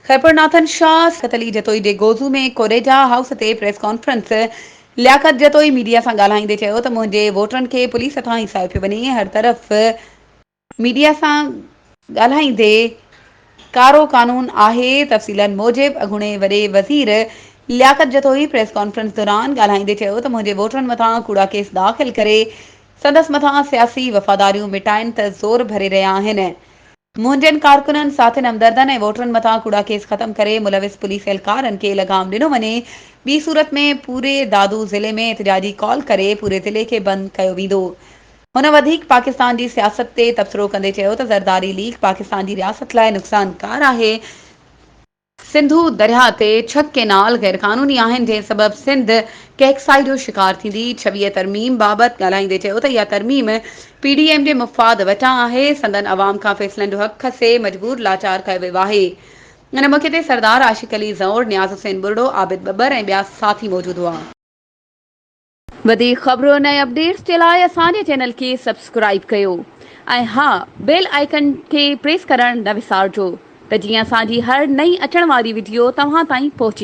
خيرپور ناٿن شاهه، سياقت علي جتوئي جي گوزو ۾ ڪوريجا هائوس تي press conference, Liaquat Jatoi media سان ڳالهائيندي چيو ته منهنجي ووٽرن کي پوليس هٿان هيسايو پيو وڃي، هر طرف ميڊيا سان ڳالهائيندي ڪارو قانون آهي، تفصيلن موجب اڳوڻي وڏي وزير لياقت جتوئي پريس ڪانفرنس دوران ڳالهائيندي چيو ته منهنجي ووٽرن مٿان ڪوڙا ڪيس داخل ڪري سندس مٿان سياسي وفاداريون مٽائن ته زور ڀري رهيا آهن. منهنجن ڪارڪنن، ساٿين، همدردن ۽ ووٽرن مٿان ڪوڙا ڪيس ختم ڪري ملوث پوليس اهلڪارن کي لغام ڏنو وڃي، ٻي صورت ۾ پوري دادو ضلعي ۾ احتجاجي ڪال ڪري پوري ضلعي کي بند ڪيو ويندو. هن وڌيڪ پاڪستان جي سياست تي تبصرو ڪندي چيو ته زرداري ليگ پاڪستان جي رياست لاء نقصانڪار آهي، سنڌو درياهه تي ڇهه ڪينال غيرقانوني آهن جنهن سبب سنڌ ڪهڪسائي جو شڪار ٿيندي، 26 ترميم بابت ڳالهائيندي چيو ته اها ترميم پي ڊي ايم جي مفاد وٽان آهي، سندن عوام کان فيصلن جو حق کسي مجبور لاچار ڪيو ويو آهي. ان موقعي تي سردار عاشق علي زئور، نياز حسين ٻرڙو، عابد ٻٻر ۽ ٻيا ساٿي موجود هئا. وڌيڪ خبرن ۽ اپڊيٽس جي لاء اسان جي چينل کي سبسڪرائيب ڪيو ۽ ها بيل آئيڪن کي پريس ڪرڻ نه وسارجو ته جيئن اسان جي هر نئين اچڻ واري وڊيو توهان تائين پهچي.